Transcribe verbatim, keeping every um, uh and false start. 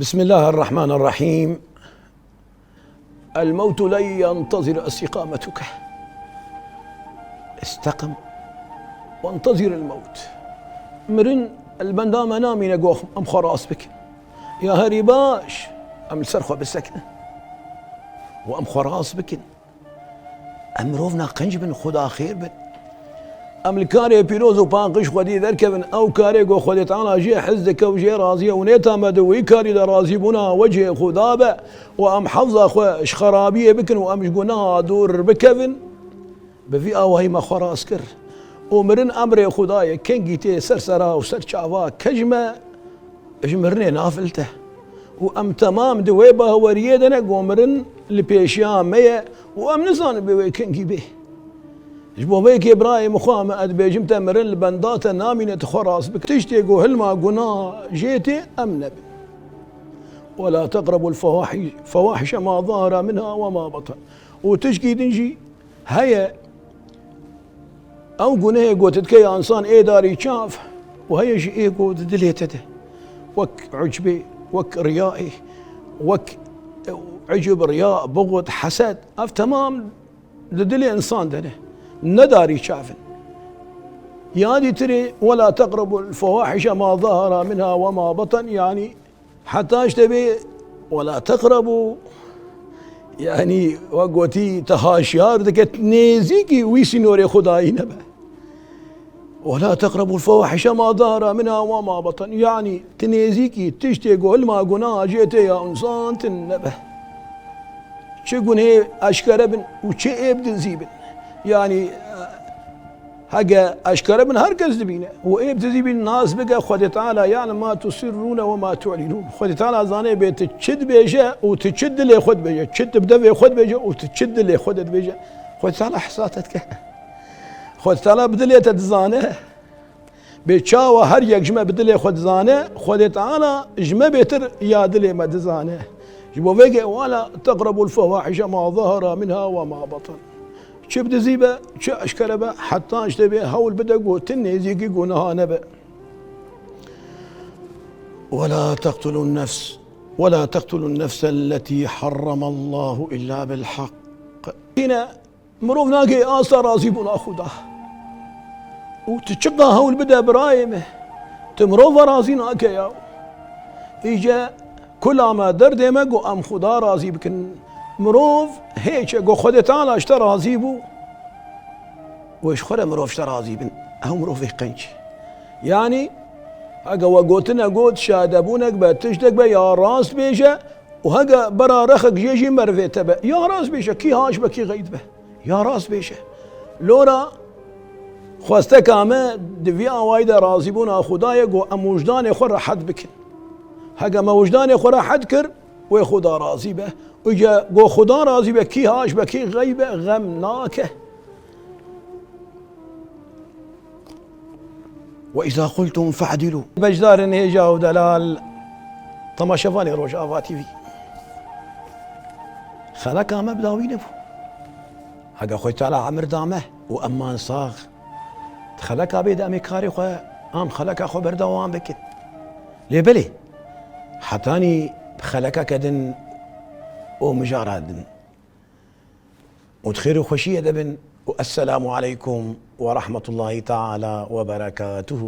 بسم الله الرحمن الرحيم. الموت لن ينتظر استقامتك. استقم وانتظر الموت. Mirin li benda me namîne ku em xwe rast bikin. Ya herî baş, em li ser xwe bisekinin û em xwe rast bikin. Em mirov ne qenc bin, Xuda xêr bin. Em li karê pîroz û paqij Xwedî derkevin, ew karê ku Xwedê Teala jê hez dike û jê razî ye û nêta me di wî karî de razîbûna wecihê Xuda be û em hefza xwe ji xerabiyê bikin û em ji gunaha dûr bikevin, bi vî awayî me xwe rast kir. Û mirin emrê Xuda ye, kengî tê ser sera û ser çava kej me, ji mirinê nafilte. Û em temam di wê baweriyê de ne ku mirin li pêşiya me ye û em nizanin bê wê kengî bê. Ji bo vê yekê birayê min xwe me ez dibêjim te mirin li benda te namîne tu xwe rast bike. Tiştê ku hilma gunaha jê tê em nebin. ولا تقربوا الفواحش، فواحش ما ظهر منها وما بطن. Û tişkî din jî heye, ew gunehê ku tu dike ya însan ê darî çav û heye jî ê ku di dilê te de. Wek ucbê, wek riyayê, wek, e, ucb, riya, buxd, hesed. Ev temam di dilê însan de ne. Ne darî çav in. Ya dîtirê, ولا تقربوا الفواحش ما ظهر منها وما بطن, yanî Heta ji te bê, ولا تقربوا, yanî, wek gotî, te haşiyar dike, tu nêzîkî wî sînorê Xwedayî nebe. ولا تقربوا الفواحش ما ظهر منها وما بطن. Yanî, tu nêzîkî tiştê ku hilma gunaha jê tê ya însan tu nebe. Çi gunê eşkere bin û çi ê bi dizî bin. Yanî, Hege eşkere bin, her kes dibîne. Û ê bi dizî bin nas bike, Xwedê Teala يعلم ما تسرون وما تعلنون. Xwedê Teala zane bê tu çi dibêje û tu çi dilê xwe dibêje. Çi tu bi devê xwe dibêje û tu çi dilê xwe de dibêje. Xwedê Teala hesa te dike. Xwedê Teala bi dilê te dizane. Bê çawa her yek ji me bi dilê xwe dizane, Xwedê Teala ji me bêtir ya dilê me dizane. Ji bo vê yekê, ولا تقربوا الفواحش ما ظهر منها وما بطن. Çi bi dizî be, çi eşkere be, heta ji te bê hewl bide ku tu nêzîkî gunaha nebe. ولا تقتلوا النفس، ولا تقتلوا النفس التي حرم الله إلا بالحق. Yine mirov nake asta razîbûna Xuda. Û tu çiqa hewl bide birayê me, tu mirova razî nake ya. Îce kula me, derdê me ku em Xuda razî bikin. Mirov hêç e ku Xwedê Teala ji te razî bû, wê ji xwe re mirov ji te razî bin. Ew mirovê qenc. Yanî, heke we gotine got, şahidebûnek be, tiştek be, ya rast bêje û heke bera rexek jê jî merivê te be, ya rast bêje, kî haş be, kî xeyt be. Ya rast bêje. Lora xwesteka me di vî awayî de razîbûna Xuda ye ku em wijdanê xwe rehet bikin. Heke me wijdanê xwe rehet kir, wê Xuda razî be. Îca ku Xuda razî be, kî haş be, kî xeyt be, xem nake. وإذا قلتم فاعدلوا. Beşdarên hêja û delal, temaşevanê Rojava T V. Xeleka me bi dawî nebû. Heke Xwedê Teala emir da me û em man sax, di xeleka bê de em ê karê xwe, em xeleka xwe berdewam bikin. Lê belê, hetanî bi xelekeke din û mijara din. û di xêr û xweşiyê de bin û السلام عليكم ورحمة الله تعالى وبركاته.